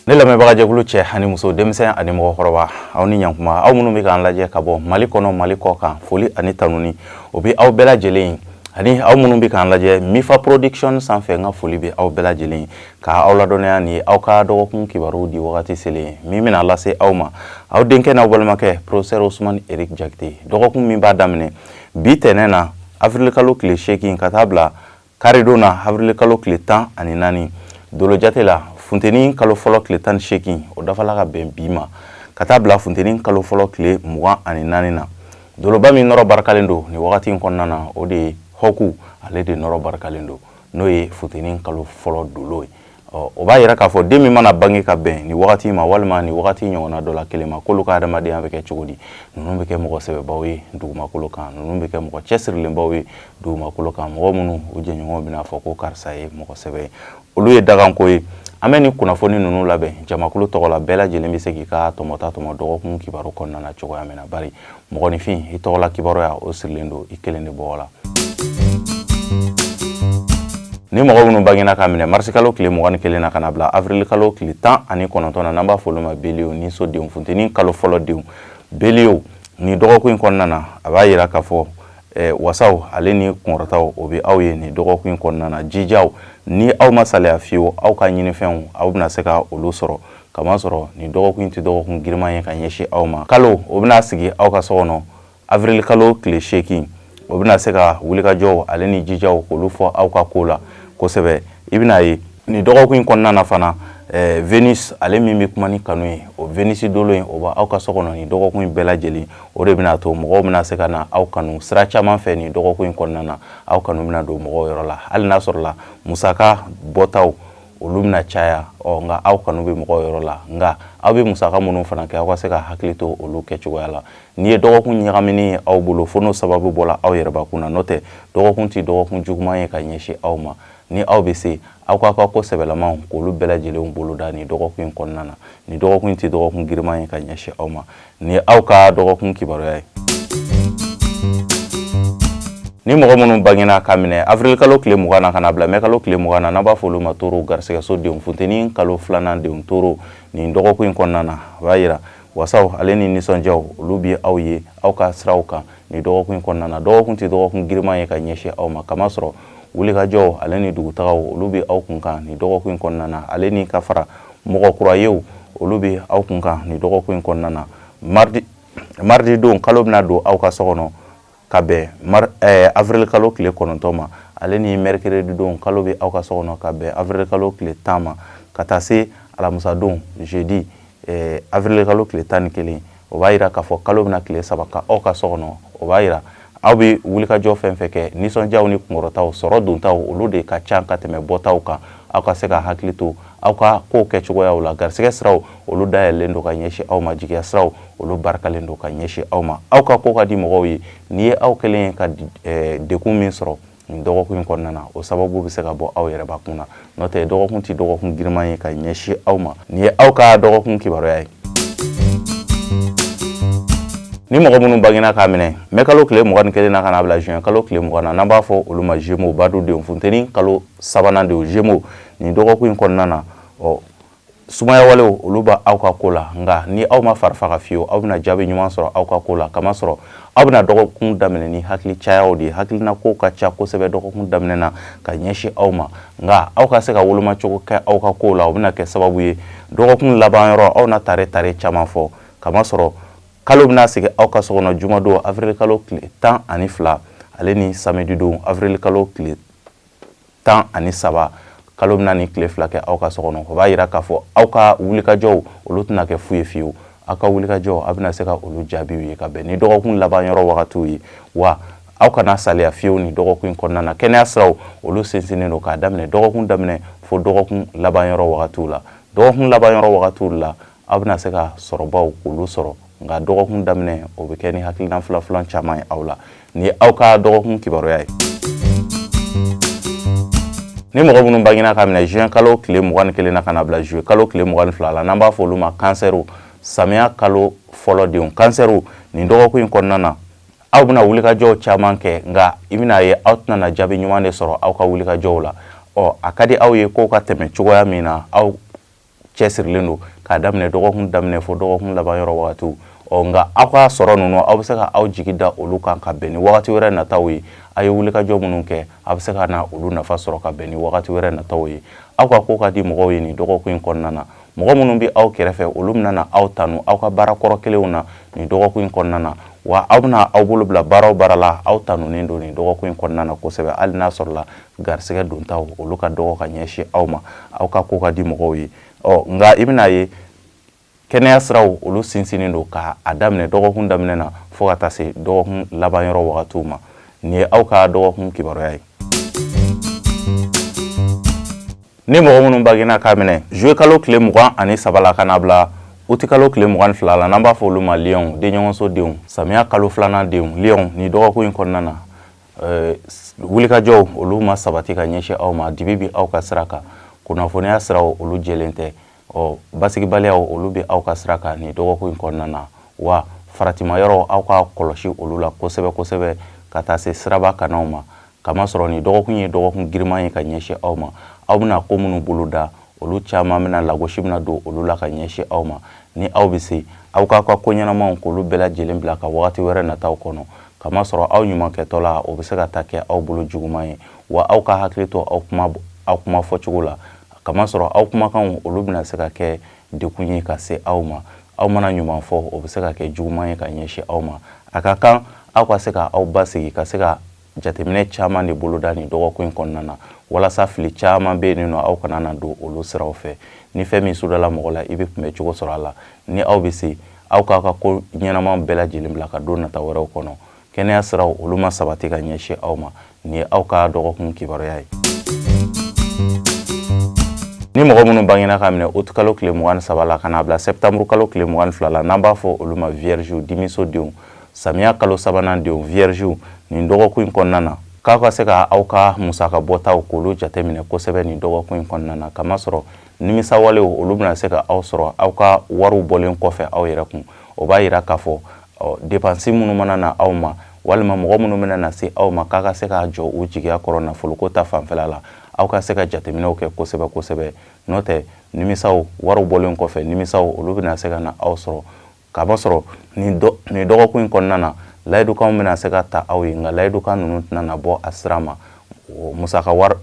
Ne lamɛnbagajɛkulu cɛ ani muso, denmisɛn ani mɔgɔkɔrɔba, aw ni ɲankuma. Aw minnu bɛ k'an lajɛ ka bɔ Mali kɔnɔ, Mali kɔ kan, foli ani tanuni o bɛ aw bɛɛ lajɛlen ye. Ani aw minnu bɛ k'an lajɛ Mifa Production sanfɛ, n ka foli bɛ aw bɛɛ lajɛlen ye ka aw ladɔnniya ni aw ka dɔgɔkun kibaruw di wagati selen min bɛna lase aw ma, aw denkɛ n'aw balimakɛ, professeur Ousmane Eric Diakité. Dɔgɔkun min b'a daminɛ bi tɛnɛn na, avril kalo tile 8, ka taa bila karidon na, avril kalo tile 14, dolojate la, funteni kalo fɔlɔ tile 18, o dafala ka bɛn bi ma, ka taa bila funteni kalo fɔlɔ tile 24 na. Doloba min nɔrɔ barikalen don nin wagati in kɔnɔna na, o de ye hɔku, ale de nɔrɔ barikalen don, n'o ye funteni kalo fɔlɔ dolo ye. Ɔ, o b'a yira k'a fɔ den min mana bange ka bɛn nin wagati ma walima nin wagati ɲɔgɔnna dɔ la kelen ma, k'olu ka adamadenya bɛ kɛ cogo di? Ninnu bɛ kɛ mɔgɔ sɛbɛbaw ye dugumakolo kan, ninnu bɛ kɛ mɔgɔ cɛsirilenbaw ye dugumakolo kan, mɔgɔ minnu u jɛɲɔgɔnw bɛna fɔ ko karisa ye mɔgɔ sɛbɛ ye. Olu ye daganko ye. An bɛ nin kunnafoni ninnu labɛn jamakulu tɔgɔ la, bɛɛ lajɛlen bɛ se k'i ka tɔmɔta tɔmɔ dɔgɔkun kibaru kɔnɔna na cogoya min na, bari mɔgɔninfin, i tɔgɔla kibaruya, o sirilen don i kelen de bɔgɔ la. Ni mɔgɔ minnu bangena ka minɛ marisi kalo tile 21 na ka na bila avril kalo tile 19 na, n'an b'a fɔ olu ma bélier, ni so denw, funteni kalo fɔlɔ denw, bélier, ni dɔgɔkun in kɔnɔna na, a b'a yira k'a fɔ wasaw ale ni kunkɔrɔtaw, o bɛ aw ye nin dɔgɔkun in kɔnɔna na. Jijaw, ni aw ma saliya fiyewu, aw ka ɲinifɛnw, aw bɛna se ka olu sɔrɔ, kamasɔrɔ nin dɔgɔkun in tɛ dɔgɔkun giriman ye ka ɲɛsin aw ma. Kalo o bɛna sigi aw ka so kɔnɔ avril kalo tile 8, o bɛna se ka wulikajɔw ale ni jijaw k'olu fɔ aw ka ko la kosɛbɛ. I bɛna ye nin dɔgɔkun in kɔnɔna na fana, Venus, ale min bɛ kuma ni kanu ye, o Venus dolo in, o b'aw ka so kɔnɔ nin dɔgɔkun in bɛɛ lajɛlen. O de bɛna to mɔgɔw bɛna se ka na aw kanu sira caman fɛ nin dɔgɔkun in kɔnɔna na. Aw kanu bɛna don mɔgɔw yɔrɔ la, hali n'a sɔrɔla musaka bɔtaw, olu bɛna caya. Ɔ, nka aw kanu bɛ mɔgɔw yɔrɔ la, nka aw bɛ musaka minnu fana kɛ, aw ka se ka hakili to olu kɛcogoya la. N'i ye dɔgɔkun ɲagamini ye aw bolo, fo n'o sababu bɔra aw yɛrɛbakun na, n'o tɛ dɔgɔkun tɛ dɔgɔkun juguman ye ka ɲɛsin aw ma. Ni aw bɛ se, aw k'aw ka ko sɛbɛlamaw k'olu bɛɛ lajɛlen boloda nin dɔgɔkun in kɔnɔna na. Nin dɔgɔkun in tɛ dɔgɔkun giriman ye ka ɲɛsin aw ma. Nin ye aw ka dɔgɔkun kibaruya ye. Ni mɔgɔ minnu bangena ka minɛ avril kalo tile 20 na ka na bila mɛ kalo tile 20 na, n'an b'a fɔ olu ma toro, garisɛgɛso denw, funteni kalo filanan denw, toro, nin dɔgɔkun in kɔnɔna na, a b'a yira wasaw ale ni nisɔndiyaw, olu bɛ aw ye aw ka siraw kan nin dɔgɔkun in kɔnɔna na. Dɔgɔkun tɛ dɔgɔkun giriman ye ka ɲɛsin aw ma, kamasɔrɔ wulikajɔw ale ni dugutagaw, olu bɛ aw kun kan nin dɔgɔkun in kɔnɔna na, ale ni ka fara mɔgɔ kura yew, olu bɛ aw kun kan nin dɔgɔkun in kɔnɔna na. Mardi, mardi don, kalo bɛna don aw ka so kɔnɔ ka bɛn avril kalo tile 9 ma, ale ni mercredi don, kalo bɛ aw ka so kɔnɔ ka bɛn avril kalo tile 10 ma, ka taa se alamisa don, jeudi, avril kalo tile 11. O b'a yira k'a fɔ kalo bɛna tile 3 ka aw ka so kɔnɔ. O b'a yira aw bɛ wulikajɔ fɛn fɛn kɛ, nisɔndiyaw ni kunkɔrɔtaw, sɔrɔ dontaw, olu de ka ca ka tɛmɛ bɔtaw kan. Aw ka se ka hakili to aw ka kow kɛcogoyaw la. Garisɛgɛ siraw, olu dayɛlɛlen don ka ɲɛsin aw ma. Jigiya siraw, olu barikalen don ka ɲɛsin aw ma. Aw ka ko ka di mɔgɔw ye. N'i ye aw kelen ye ka dekun min sɔrɔ nin dɔgɔkun in kɔnɔna na, o sababu bɛ se ka bɔ aw yɛrɛbakun na, n'o tɛ dɔgɔkun tɛ dɔgɔkun giriman ye ka ɲɛsin aw ma. Nin ye aw ka dɔgɔkun kibaruya ye. Ni mɔgɔ minnu bangena k'a minɛ mɛ kalo tile 21 na ka na bila juin kalo tile 20 na, n'an b'a fɔ olu ma Gémeaux, badu denw, funteni kalo sabanan denw, Gémeaux, nin dɔgɔkun in kɔnɔna na, ɔ, sumaya walew, olu b'a aw ka ko la, nka ni aw ma fari faga fiyewu, aw bɛna jaabi ɲuman sɔrɔ aw ka ko la, kamasɔrɔ aw bɛna dɔgɔkun daminɛ ni hakili cayaw de ye. Hakilina ko ka ca kosɛbɛ dɔgɔkun daminɛ na ka ɲɛsin aw ma, nka aw ka se ka wolomacogo kɛ aw ka kow la, o bɛna kɛ sababu ye dɔgɔkun laban yɔrɔ, aw na tare tare caman fɔ, kamasɔrɔ kalo bɛna sigi aw ka so kɔnɔ jumadon, avril kalo tile 12, ale ni samedi don, avril kalo tile 13. Kalo bɛna ni tile 2 kɛ aw ka so kɔnɔ. O b'a yira k'a fɔ aw ka wulikajɔw, olu tɛna kɛ fu ye fiyewu. Aw ka wulikajɔw, aw bɛna se ka olu jaabiw ye ka bɛn ni dɔgɔkun laban yɔrɔ wagatiw ye. Wa aw kana saliya fiyewu ni dɔgɔkun in kɔnɔna na. Kɛnɛya siraw, olu sinsinnen don k'a daminɛ dɔgɔkun daminɛ fo dɔgɔkun laban yɔrɔ wagatiw la. Dɔgɔkun laban yɔrɔ wagatiw la, aw bɛna se ka sɔrɔbaw k'olu sɔrɔ, nka dɔgɔkun daminɛ, o bɛ kɛ ni hakilina fila filan caman ye aw la. Nin ye aw ka dɔgɔkun kibaruya ye. Ni mɔgɔ minnu bangena ka minɛ juin kalo tile 21 na ka na bila juillet kalo tile 22 la, n'an b'a fɔ olu ma kansɛriw, samiya kalo fɔlɔ denw, kansɛriw, nin dɔgɔkun in kɔnɔna na, aw bɛna wulikajɔw caman kɛ, nka i bɛna ye aw tɛna na jaabi ɲuman de sɔrɔ aw ka wulikajɔw la. Ɔ, a ka di aw ye kow ka tɛmɛ cogoya min na, aw cɛsirilen don k'a daminɛ dɔgɔkun daminɛ fo dɔgɔkun laban yɔrɔ wagatiw. Ɔ nka aw ka sɔrɔ ninnu, aw bɛ se ka aw jigi da olu kan ka bɛn ni wagati wɛrɛ nataw ye. A ye wulikajɔ minnu kɛ, a bɛ se ka na olu nafa sɔrɔ ka bɛn ni wagati wɛrɛ nataw ye. Aw ka ko ka di mɔgɔw ye nin dɔgɔkun in kɔnɔna na. Mɔgɔ minnu bɛ aw kɛrɛfɛ, olu bɛna na aw tanu aw ka baara kɔrɔ kelenw na nin dɔgɔkun in kɔnɔna na. Wa aw bɛna aw bolo bila baara o baara la, aw tanunen don nin dɔgɔkun in kɔnɔna na kosɛbɛ, hali n'a sɔrɔla garisɛgɛ dontaw olu ka dɔgɔ ka ɲɛsin aw ma. Aw ka ko ka di mɔgɔw ye. Ɔ nka i bɛna ye, kɛnɛya siraw olu sinsinnen don k'a daminɛ dɔgɔkun daminɛ na fo ka taa se dɔgɔkun laban yɔrɔ wagatiw ma. Nin ye aw ka dɔgɔkun kibaruya ye. Ni mɔgɔ minnu bangena k'a minɛ juillet kalo tile 23 la ka n'a bila uti kalo tile 22 la, n'an b'a fɔ olu ma lionw, denɲɔgɔnso denw, samiya kalo filanan denw, lionw, nin dɔgɔkun in kɔnɔna na, wulikajɔw olu ma sabati ka ɲɛsin aw ma. Dibi bɛ aw ka sira kan, kunnafoniya siraw olu jɛlen tɛ. Ɔ basigibaliyaw olu bɛ aw ka sira kan nin dɔgɔkun in kɔnɔna na. Wa faratima yɔrɔ, aw ka kɔlɔsi olu la kosɛbɛ kosɛbɛ, ka taa se siraba kannaw ma, kamasɔrɔ nin dɔgɔkun ye dɔgɔkun giriman ye ka ɲɛsin aw ma. Aw bɛna ko minnu boloda, olu caman bɛna lagosi bɛna don olu la ka ɲɛsin aw ma. Ni aw bɛ se, aw k'aw ka ko ɲɛnamaw k'olu bɛɛ lajɛlen bila ka wagati wɛrɛ nataw kɔnɔ, kamasɔrɔ aw ɲuman kɛtɔ la, o bɛ se ka taa kɛ aw bolo juguman ye. Wa aw ka hakili to aw kuma fɔcogo la, kamasɔrɔ aw kumakanw olu bɛna se ka kɛ dekun ye ka se aw ma. Aw mana ɲuman fɔ, o bɛ se ka kɛ juguman ye ka ɲɛsin aw ma. A ka kan aw ka se ka aw basigi, ka se ka jateminɛ caman de boloda nin dɔgɔkun in kɔnɔna na, walasa fili caman bɛ yen nɔ, aw kana na don olu siraw fɛ. Ni fɛn min sudala mɔgɔ la, i bɛ kunbɛ cogo sɔrɔ a la. Ni aw bɛ se, aw k'aw ka ko ɲɛnama bɛɛ lajɛlen bila ka don nata wɛrɛw kɔnɔ. Kɛnɛya siraw olu ma sabati ka ɲɛsin aw ma. Nin ye aw ka dɔgɔkun kibaruya ye. Ni mɔgɔ minnu bangena ka minɛ uti kalo tile 23 la ka n'a bila sɛptanburu kalo tile 22 la, n'an b'a fɔ olu ma viergew, dimiso denw, samiya kalo sabanan denw, viergew, nin dɔgɔkun in kɔnɔna na, k'aw ka se ka aw ka musaka bɔtaw k'olu jateminɛ kosɛbɛ nin dɔgɔkun in kɔnɔna na, kamasɔrɔ nimisawalew olu bɛna se ka aw sɔrɔ aw ka wariw bɔlen kɔfɛ aw yɛrɛ kun. O b'a yira k'a fɔ dépense minnu mana na aw ma, walima mɔgɔ minnu bɛna na se aw ma k'a ka se k'a jɔ u jigiya kɔrɔ nafoloko ta fanfɛla la, aw ka se ka jateminɛw kɛ kosɛbɛ kosɛbɛ. N'o tɛ, nimisaw, wariw bɔlen kɔfɛ, nimisaw olu bɛna se ka na aw sɔrɔ, kamasɔrɔ nin dɔgɔkun in kɔnɔna na, layidukanw bɛna se ka ta aw ye, nka layidukan ninnu tɛna na bɔ a sira ma. Musaka wari,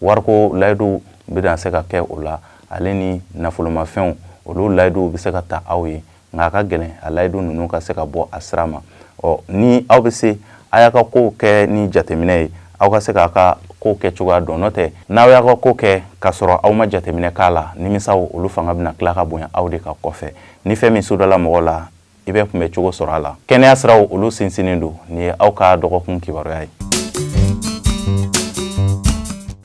wariko layidu bɛna se ka kɛ o la, ale ni nafolomafɛnw olu layiduw bɛ se ka ta aw ye, nka a ka gɛlɛn a layidu ninnu ka se ka bɔ a sira ma. Ɔ ni aw bɛ se, a y'a ka kow kɛ ni jateminɛ ye, aw ka se k'a ka kow kɛ cogoya dɔn. N'o tɛ, n'aw y'a ka ko kɛ k'a sɔrɔ aw ma jateminɛ k'a la, nimisaw olu fanga bɛna tila ka bonya aw de ka kɔfɛ. Ni fɛn min sudala mɔgɔ la, i bɛ kunbɛ cogo sɔrɔ a la. Kɛnɛya siraw olu sinsinnen don. Nin ye aw ka dɔgɔkun kibaruya ye.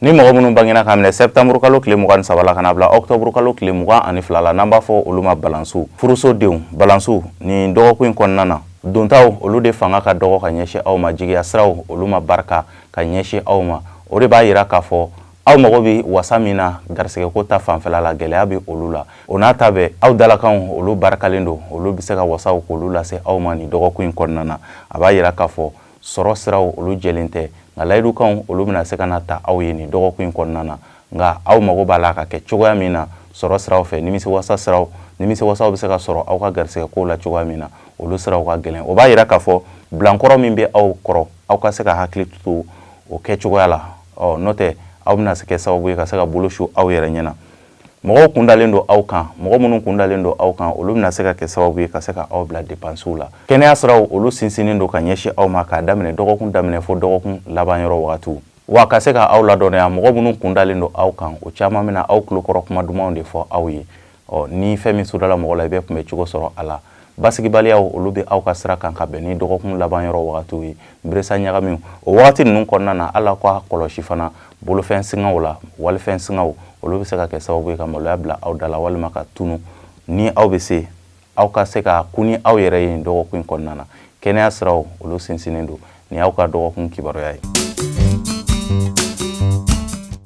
Ni mɔgɔ minnu bangena k'a minɛ sɛptanburu kalo tile 23 la ka n'a bila ɔkutɔburu kalo tile 22 la, n'an b'a fɔ olu ma balansiw, furuso denw, balansiw, nin dɔgɔkun in kɔnɔna na, dontaw olu de fanga ka dɔgɔ ka ɲɛsin aw ma. Jigiya siraw olu ma barika ka ɲɛsin aw ma. O de b'a yira k'a fɔ aw mago bɛ wasa min na garisɛgɛko ta fanfɛla la, gɛlɛya bɛ olu la. O n'a ta bɛɛ, aw dalakanw olu barikalen don, olu bɛ se ka wasaw k'olu lase aw ma nin dɔgɔkun in kɔnɔna na. A b'a yira k'a fɔ sɔrɔ siraw olu jɛlen tɛ, nka layidukanw olu bɛna se ka na ta aw ye nin dɔgɔkun in kɔnɔna na. Nka aw mago b'a la ka kɛ cogoya min na sɔrɔ siraw fɛ, nimisiwasa siraw, nimisiwasaw bɛ se ka sɔrɔ aw ka garisɛgɛ kow la cogoya min na, olu siraw ka gɛlɛn. O b'a yira k'a fɔ bilankɔrɔ min bɛ aw kɔrɔ, aw ka se ka hakili to o kɛ cogoya la. Ɔ n'o tɛ, aw bɛna se kɛ sababu ye ka se ka bolo su aw yɛrɛ ɲɛna. Mɔgɔw kun dalen don aw kan. Mɔgɔ minnu kun dalen don aw kan, olu bɛna se ka kɛ sababu ye ka se ka aw bila depansiw la. Kɛnɛya siraw olu sinsinnen don ka ɲɛsin aw ma k'a daminɛ dɔgɔkun daminɛ fo dɔgɔkun laban yɔrɔ wagatiw. Wa ka se ka aw ladɔnniya, mɔgɔ minnu kun dalen don aw kan, o caman bɛna aw tulokɔrɔ kuma dumanw de fɔ aw ye. Ɔ ni fɛn min sudala mɔgɔ la, i bɛ kunbɛ cogo sɔrɔ a la. Basigibaliyaw olu bɛ aw ka sira kan ka bɛn ni dɔgɔkun laban yɔrɔ wagatiw ye. Beresa ɲagamiw o wagati ninnu kɔnɔna na, ala k'a kɔlɔsi fana bolofɛn singaw la, walifɛn singaw, olu bɛ se ka kɛ sababu ye ka maloya bila aw da la walima ka tunu. Ni aw bɛ se, aw ka se ka kun ni aw yɛrɛ ye nin dɔgɔkun in kɔnɔna na. Kɛnɛya siraw olu sinsinnen don. Nin y'aw ka dɔgɔkun kibaruya ye.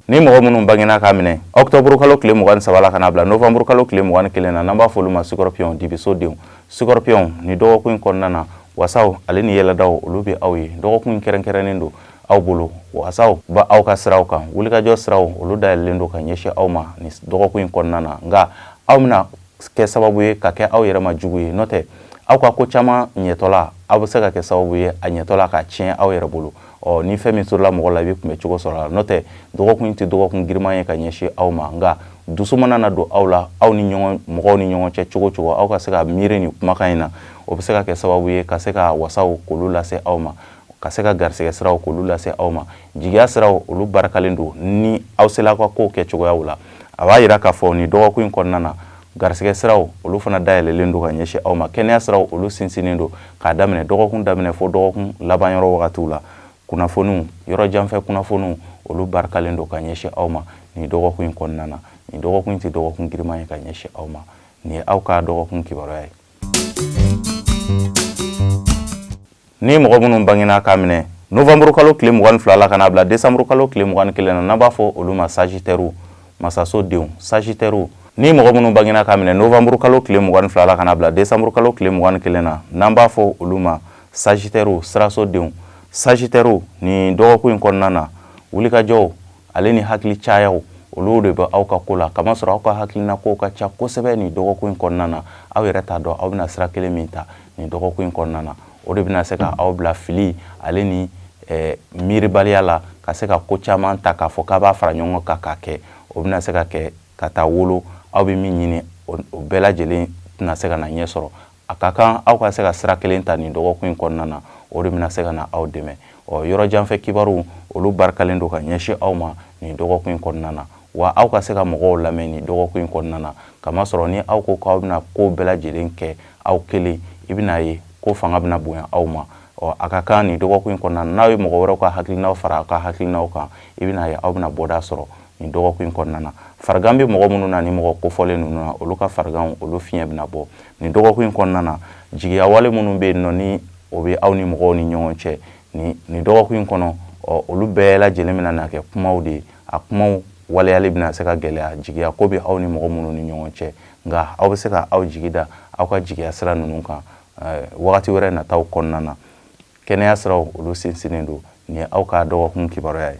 Ni mɔgɔ minnu bangena k'a minɛ ɔkutɔburu kalo tile 23 la ka n'a bila novanburu kalo tile 21 na, n'an b'a fɔ olu ma scorpion, dibiso denw, scorpion, nin dɔgɔkun in kɔnɔna na, wasaw ale ni yɛlɛdaw olu bɛ aw ye. Dɔgɔkun in kɛrɛnkɛrɛnnen don aw bolo. Wasaw ba aw ka siraw kan, wulikajɔ siraw olu dayɛlɛlen don ka ɲɛsin aw ma nin dɔgɔkun in kɔnɔna na. Nka Aw bɛna kɛ sababu ye ka kɛ aw yɛrɛ ma jugu ye, n'o tɛ aw ka ko caman ɲɛtɔla, aw bɛ se ka kɛ sababu ye a ɲɛtɔla ka tiɲɛ aw yɛrɛ bolo. Ɔ ni fɛn min sɔrɔla mɔgɔ la, i bɛ kunbɛ cogo sɔrɔ a la. N'o tɛ dɔgɔkun in tɛ dɔgɔkun giriman ye ka ɲɛsin aw ma, nka dusu mana na don aw la, aw ni ɲɔgɔn mɔgɔw ni ɲɔgɔn cɛ cogo cogo, aw ka se ka miiri nin kumakan in na, o bɛ se ka kɛ sababu ye ka se ka wasaw k'olu lase aw ma, ka se ka garisɛgɛ siraw k'olu lase aw ma. Jigiya siraw, olu barikalen don ni aw sela aw ka kow kɛ cogoyaw la. A b'a yira k'a fɔ nin dɔgɔkun in kɔnɔna na, garisɛgɛ siraw, olu fana dayɛlɛlen don ka ɲɛsin aw ma. Kɛnɛya siraw, olu sinsinnen don k'a daminɛ dɔgɔkun daminɛ fo dɔgɔkun laban yɔrɔ wagatiw la. Kunnafoniw, yɔrɔ janfɛ kunnafoniw, olu barikalen don ka ɲɛsin aw ma nin dɔgɔkun in kɔnɔna na. Nin dɔgɔkun in tɛ dɔgɔkun giriman ye ka ɲɛsin aw ma. Nin ye aw ka dɔgɔkun kibaruya ye. Ni mɔgɔ minnu bangena k'a minɛ novembre kalo tile 22 la ka n'a bila décembre kalo tile 21 na, n'an b'a fɔ olu ma Sagittaire, masaso denw, Sagittaire. Ni mɔgɔ minnu bangena k'a minɛ novembre kalo tile 22 la ka n'a bila décembre kalo tile 21 na, n'an b'a fɔ olu ma Sagittaire, siraso denw, Sagittaire. Nin dɔgɔkun in kɔnɔna na, wulikajɔw ale ni hakili cayaw, olu de bɛ aw ka ko la, kamasɔrɔ aw ka hakilina kow ka ca kosɛbɛ nin dɔgɔkun in kɔnɔna na. Aw yɛrɛ t'a dɔn aw bɛna sira kelen min ta nin dɔgɔkun in kɔnɔna na, o de bɛna se ka aw bila fili ale ni miiribaliya la, ka se ka ko caman ta k'a fɔ k'a b'a fara ɲɔgɔn kan k'a kɛ. O bɛna se ka kɛ ka taa wolo aw bɛ min ɲini, o bɛɛ lajɛlen tɛna se ka na ɲɛ sɔrɔ. A ka kan aw ka se ka sira kelen ta nin dɔgɔkun in kɔnɔna na, o de bɛna se ka na aw dɛmɛ. Ɔ yɔrɔ janfɛ kibaru, olu barikalen don ka ɲɛsin aw ma nin dɔgɔkun in kɔnɔna na. Wa aw ka se ka mɔgɔw lamɛn nin dɔgɔkun in kɔnɔna na, kamasɔrɔ ni aw ko k'aw bɛna ko bɛɛ lajɛlen kɛ aw kelen, i bɛna ye ko fanga bɛna bonya aw ma. Ɔ a ka kan nin dɔgɔkun in kɔnɔna na, n'aw ye mɔgɔ wɛrɛw ka hakilinaw fara aw ka hakilinaw kan, i bɛna ye aw bɛna bɔda sɔrɔ nin dɔgɔkun in kɔnɔna na. Farigan bɛ mɔgɔ minnu na, ni mɔgɔ kofɔlen ninnu na, olu ka fariganw, olu fiɲɛ bɛna bɔ nin dɔgɔkun in kɔnɔna na. Jigiya wale minnu bɛ yen nɔ, ni o bɛ aw ni mɔgɔw ni ɲɔgɔn cɛ nin dɔgɔkun in kɔnɔ, ɔ olu bɛɛ lajɛlen bɛna na kɛ kumaw de ye. A kumaw waleyali bɛna se ka gɛlɛya, jigiya ko bɛ aw ni mɔgɔ minnu ni ɲɔgɔn cɛ. Nka aw bɛ se ka aw jigi da aw ka jigiya sira ninnu kan wagati wɛrɛ nataw kɔnɔna na. Kɛnɛya siraw, olu sinsinnen don. Nin ye aw ka dɔgɔkun kibaruya ye.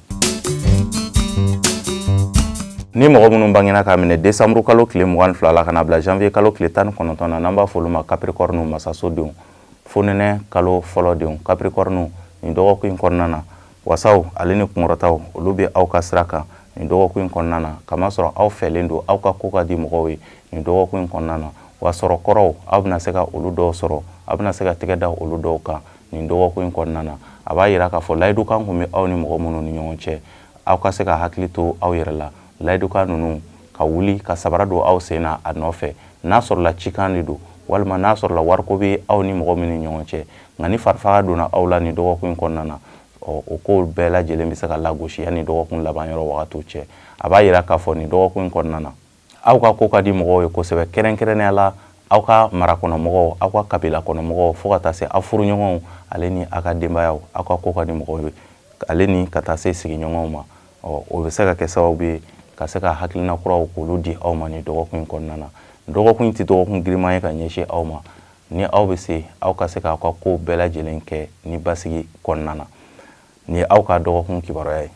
Ni mɔgɔ minnu bangena k'a minɛ décembre kalo tile 22 la ka na bila janvier kalo tile 19 na, n'an b'a fɔ olu ma Capricorne, masaso denw, fonɛnɛ kalo fɔlɔ denw, Capricorne. Nin dɔgɔkun in kɔnɔna na, wasaw ale ni kunkɔrɔtaw, olu bɛ aw ka sira kan nin dɔgɔkun in kɔnɔna na, kamasɔrɔ aw fɛlen don, aw ka ko ka di mɔgɔw ye nin dɔgɔkun in kɔnɔna na. Wa sɔrɔ kɔrɔw, aw bɛna se ka olu dɔw sɔrɔ, aw bɛna se ka tɛgɛ da olu dɔw kan nin dɔgɔkun in kɔnɔna na. A b'a yira k'a fɔ layidukan kun bɛ aw ni mɔgɔ minnu ni ɲɔgɔn cɛ, aw ka se ka hakili to aw yɛrɛ la, layidukan ninnu ka wuli ka sabara don aw sen na a nɔfɛ, n'a sɔrɔla cikan de don, walima n'a sɔrɔla wariko bɛ aw ni mɔgɔ min ni ɲɔgɔn cɛ. Nka ni farifaga donna aw la nin dɔgɔkun in kɔnɔna na, ɔ o kow bɛɛ lajɛlen bɛ se ka lagosi yanni dɔgɔkun laban yɔrɔ wagatiw cɛ. A b'a yira k'a fɔ nin dɔgɔkun in kɔnɔna na, aw ka ko ka di mɔgɔw ye kosɛbɛ, kɛrɛnkɛrɛnnenya la aw ka marakɔnɔmɔgɔw, aw ka kabila kɔnɔmɔgɔw, fo ka taa se aw furuɲɔgɔnw ale ni aw ka denbayaw. Aw ka ko ka di mɔgɔw ye ale ni ka taa se sigiɲɔgɔnw ma. Ɔ o bɛ se ka kɛ sababu ye ka se ka hakilina kuraw k'olu di aw ma nin dɔgɔkun in kɔnɔna na. Dɔgɔkun in tɛ dɔgɔkun giriman ye ka ɲɛsin aw ma. Ni aw bɛ se, aw ka se k'aw ka kow bɛɛ lajɛlen kɛ ni basigi kɔnɔna na. Nin ye aw ka dɔgɔkun kibaruya ye.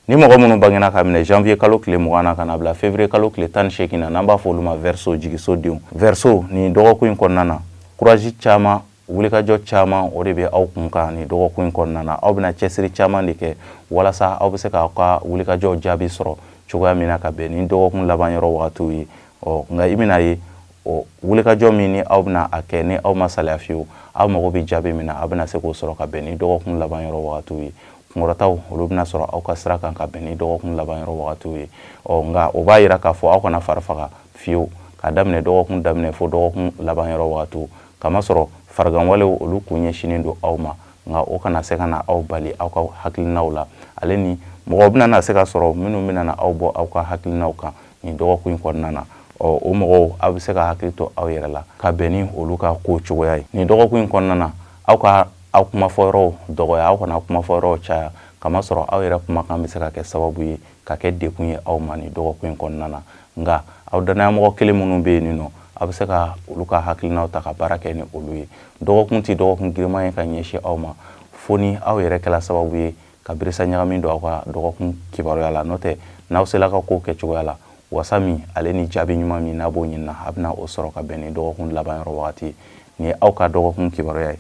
Ni mɔgɔ minnu bangena ka minɛ janvier kalo tile 20 na ka na bila février kalo tile 18 na, n'an b'a fɔ olu ma Verseau, jigiso denw, Verseau. Nin dɔgɔkun in kɔnɔna na, courage caman, wulikajɔ caman, o de bɛ aw kun kan nin dɔgɔkun in kɔnɔna na. Aw bɛna cɛsiri caman de kɛ walasa aw bɛ se k'aw ka wulikajɔw jaabi sɔrɔ cogoya min na ka bɛn ni dɔgɔkun laban yɔrɔ wagatiw ye. Ɔ nka i bɛna ye, ɔ wulikajɔ min ni aw bɛna a kɛ, ni aw ma salaya fiyewu, aw mago bɛ jaabi min na, aw bɛna se k'o sɔrɔ ka bɛn ni dɔgɔkun laban yɔrɔ wagatiw ye. Kunkɔrɔtaw, olu bɛna sɔrɔ aw ka sira kan ka bɛn ni dɔgɔkun laban yɔrɔ wagatiw ye. Ɔ nka o b'a yira k'a fɔ aw kana fari faga fiyewu k'a daminɛ dɔgɔkun daminɛ fo dɔgɔkun laban yɔrɔ wagatiw, kamasɔrɔ fariganwalew, olu kun ɲɛsinnen don aw ma. Nka o kana se ka na aw bali aw ka hakilinaw la, ale ni mɔgɔw bɛna na se ka sɔrɔ minnu bɛna na aw bɔ aw ka hakilinaw kan nin dɔgɔkun in kɔnɔna na. Ɔ o mɔgɔw, aw bɛ se ka hakili to aw yɛrɛ la ka bɛn ni olu ka ko cogoya ye nin dɔgɔkun in kɔnɔna na. Aw ka aw kumafɔyɔrɔw dɔgɔya, aw kana kumafɔyɔrɔw caya, kamasɔrɔ aw yɛrɛ kumakan bɛ se ka kɛ sababu ye ka kɛ dekun ye aw ma nin dɔgɔkun in kɔnɔna na. Nka aw dannayamɔgɔ kelen minnu bɛ yen nɔ, aw bɛ se ka olu ka hakilinaw ta ka baara kɛ ni olu ye. Dɔgɔkun tɛ dɔgɔkun giriman ye ka ɲɛsin aw ma, fo ni aw yɛrɛ kɛla sababu ye ka birisa ɲagami don aw ka dɔgɔkun kibaruya la. N'o tɛ, n'aw sela ka kow kɛ cogoya la, Wasa min ale ni jaabi ɲuman min n'a b'o ɲinina, a bɛna o sɔrɔ ka bɛn ni dɔgɔkun laban yɔrɔ wagati ye. Nin ye aw ka dɔgɔkun kibaruya ye.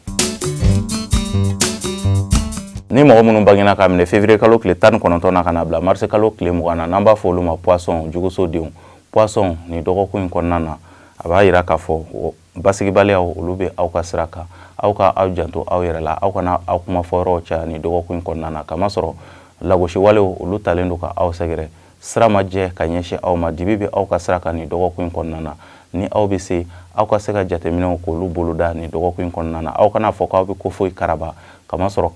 Ni mɔgɔ minnu bangena k'a minɛ février kalo tile 19 na ka na bila mars kalo tile 20 na, n'an b'a fɔ olu ma poisson, juguso denw, poisson, nin dɔgɔkun in kɔnɔna na, a b'a yira k'a fɔ basigibaliyaw olu bɛ aw ka sira kan. Aw ka aw janto aw yɛrɛ la, aw kana aw kuma fɔyɔrɔw caya nin dɔgɔkun in kɔnɔna na, kamasɔrɔ lagosiwalew olu talen don ka aw sɛgɛrɛ. Sira ma jɛ ka ɲɛsin aw ma, dibi bɛ aw ka sira kan nin dɔgɔkun in kɔnɔna na. Ni aw bɛ se, aw ka se ka jateminɛw k'olu boloda nin dɔgɔkun in kɔnɔna na. Aw kana fɔ k'aw bɛ ko foyi karaba, kamasɔrɔ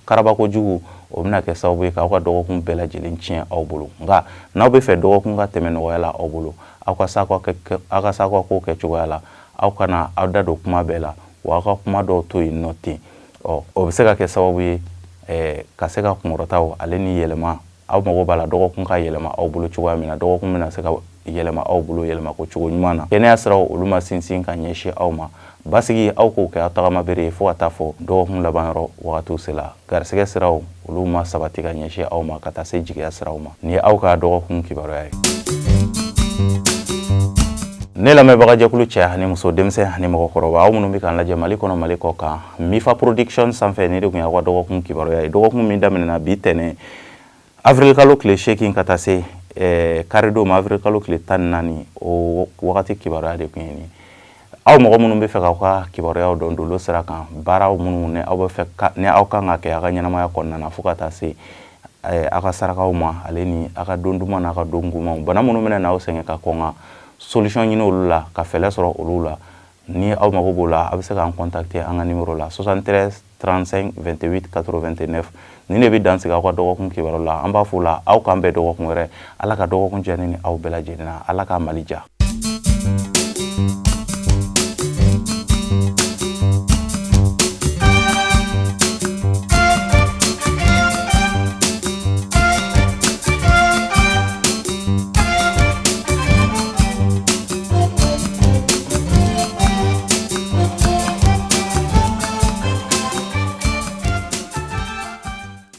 karabako jugu o bɛna kɛ sababu ye k'aw ka dɔgɔkun bɛɛ lajɛlen tiɲɛ aw bolo. Nka n'aw bɛ fɛ dɔgɔkun ka tɛmɛ nɔgɔya la aw bolo, aw ka se aw ka ko kɛ cogoya la. Aw kana aw da don kuma bɛɛ la, wa aw ka kuma dɔw to yen nɔ ten. Ɔ, o bɛ se ka kɛ sababu ye ka se ka kunkɔrɔtaw ale ni yɛlɛma. Aw mago b'a la dɔgɔkun ka yɛlɛma aw bolo cogoya min na, dɔgɔkun bɛna se ka yɛlɛma aw bolo yɛlɛma ko cogo ɲuman na. Kɛnɛya siraw olu ma sinsin ka ɲɛsin aw ma. Basigi, aw k'o kɛ aw tagama bere ye fo ka taa fɔ dɔgɔkun laban yɔrɔ wagatiw sela. Garisɛgɛ siraw olu ma sabati ka ɲɛsin aw ma ka taa se jigiya siraw ma. Nin ye aw ka dɔgɔkun kibaruya ye. Ne lamɛnbagajɛkulu, cɛ ani muso, denmisɛn ani mɔgɔkɔrɔba, aw minnu bɛ k'an lajɛ Mali kɔnɔ, Mali kɔ kan, Mifa Production sanfɛ, nin de tun y'aw ka dɔgɔkun kibaruya ye, dɔgɔkun min daminɛna bi tɛnɛn avril kalo tile 8 ka taa se karidon ma, avril kalo tile 14, o wagati kibaruya de tun ye nin. Aw mɔgɔ minnu bɛ fɛ k'aw ka kibaruyaw dɔn dolo sira kan, baaraw minnu ni aw bɛ fɛ ni aw kan ka kɛ aw ka ɲɛnamaya kɔnɔna na, fo ka taa se aw ka sarakaw ma, ale ni aw ka don duman n'a ka don gomanw, bana minnu bɛna n'aw sɛgɛn ka kɔn ka solution ɲini olu la, ka fɛɛrɛ sɔrɔ olu la, ni aw mago b'o la, a bɛ se k'an contacter an ka numéro la: 73 35 28 89. Nin de bɛ dan sigi aw ka dɔgɔkun kibaru la. An b'a fɔ la aw k'an bɛn dɔgɔkun wɛrɛ. Ala ka dɔgɔkun diya ne ni aw bɛɛ lajɛlen na. Ala ka Mali diya.